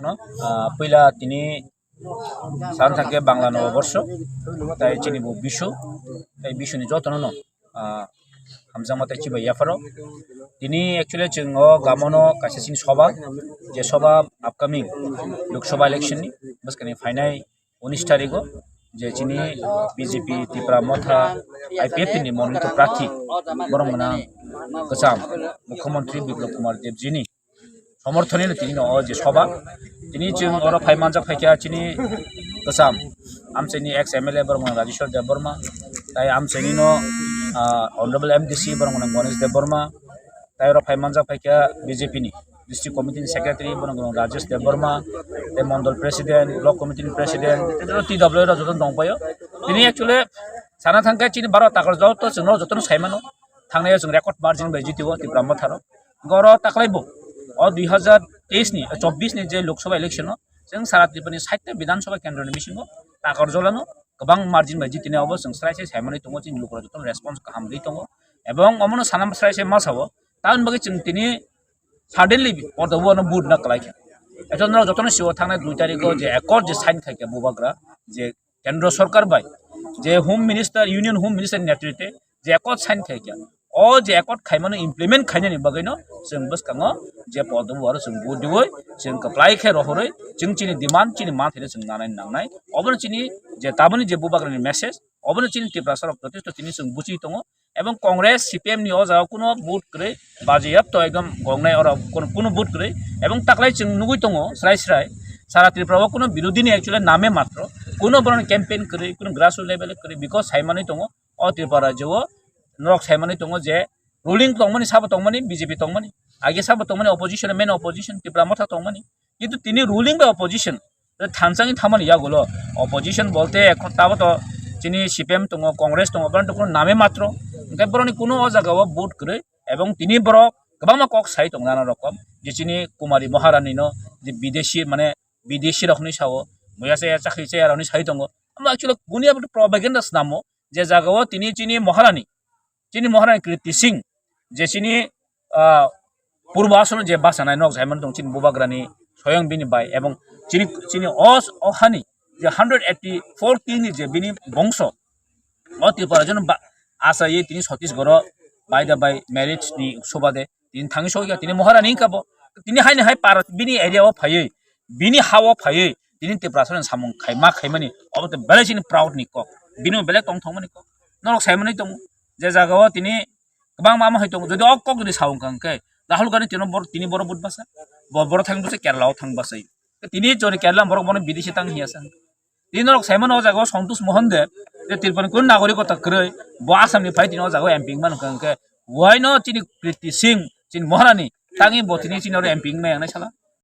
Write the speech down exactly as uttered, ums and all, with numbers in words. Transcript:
No, ah, puila tini san thangkhe Bangla Noboborsho, tai chini bo Bisu, tai Bisuni jotono no, ah, hamjakma tai chibai yapharo. Tini actually chwng o gamono kaisa chini soba, je soba upcoming Lok Sabha election ni bwskani phainai unis tarigo, je chini B J P Tipra Motha I P F T ni monolito prarthi borok mwnang kwcham Mukhyamantri Biplab Kumar Deb jini somorthoni no tini no o je soba. Tini chwng oro phai manjak phaikha chini kwcham amchaini ex M L A borok mwnang Rajeshwar Debbarma, tai amchaini no, ah, Honorable M D C borok mwnang Ganesh Debbarma, tai oro phai manjak phaikha B J P ni District Committee ni Secretary borok mwnang Rajesh Debbarma, tai Mondol President, Block Committee ni President, tai T W rok joto tongpaio. Tini actually sana thangkhe chini baro takar joto chwngno jotono saimano, thangnai chwng record margin bai jitio Tipra Motha rok. Goro taklai bo o dui hazar teis ni, chobbish ni je Lok Sabha election o chwng sara Tripura ni sait ta Bidhan Sabha kendro ni bisingo Takarjala no kwbang margin bai jitini, obo chwng srai se saimani tongo, chini lukurok jotono response kaham ri tongo. Ebong omono sana srai se ma sao, tamoni bagwi chwng tini suddenly porda o ano vote na kwlai kha. Eto norok jotono sio thangnai dui tarikh o je accord je sign khai kha Bubagra, je Kendra Sorkar bai, je Home Minister, Union Home Minister ni netritwe je accord sign khai kha, o je accord khaimano implement khainani bagwino chwng bwskango je podobo aro chwng vote diwi chwng kwplai khe rohorwi chwng chini demand, chini manthai no chwng nanai nangnai. Obono chini je taboni je Bubagrani message, obono chini Tiprasa rok jotesto tini chwng buchi tongo. Ebong Congress, C P M ni o jaga kuno vote kwrwi, bajeyapto ekdom gongnai oro kuno, kuno vote kwrwi. Ebong taklai chwng nugwi tongo srai srai, sara Tripura o kuno birodhi ni actually name matro, kuno borokni campaign kwrwi, kuno grassroots level kwrwi, because saimanwi tongo o Tripura rajyo o norok saimanwi tongo je ruling tongmani, sabo tongmani, B J P tongmani, age sabo tongmani opposition, main opposition Tipra Motha tongmani, kintu tini ruling bai opposition thanchangwi thamani yagulo. Opposition bolte ekhon tabo to chini C P M tongo, Congress tongo, borok to kuno name matro, hwnkhe borokni kuno o jaga o vote kwrwi, ebong tini borok kwbangma kok sai tongo nana rokom, je chini Kumari Maharani no je bidesi, mane bidesi rok hinwi sao, muya chaya chakri chaya rok hinwi sai tongo. Omo actually buni abo propaganda swnamo, je jaga o tini chini Maharani, chini Maharani Kriti Singh, je chini, ah, purbo asono je bachanai nok jaiman tong chini Bubagrani soyang bini bai, ebong chini, chini os, o hani je hundred eighty four king ni je bini bongso, o Tripura jono ba-, achaye tini Chhattisgarh o by the by marriage ni sobade tini thangwi sokya, tini Maharani wngkha bo, tini haini hai para bini area o phaiwi, bini ha o phaiwi tini Tiprasa ni samung khai ma khaimani, obo to belai chini proud ni kok, bini belai tongthokmani kok. Norok saimanwi tongo je jaga o tini kwbangma ma hai tongo, jodi o kok ni sa wngkha hwnkhe Rahul Gandhi tini bor-, tini boro but basa, bo-, boro thang bwsai Kerala o thang bwsai, tini jodi Kerala borok bono bidesi tang hiya sa. Tini norok saimano o jaga o Santosh Mohan Deb, je Tripura ni kunu nagorik kota kwrwi, bo Assam ni phai tini o jaga o M P wngmano hwnkha hwnkhe, why no chini Kriti Singh, chini Maharani, tangwi bo tini chini oro M P wngmaya wngnai sala?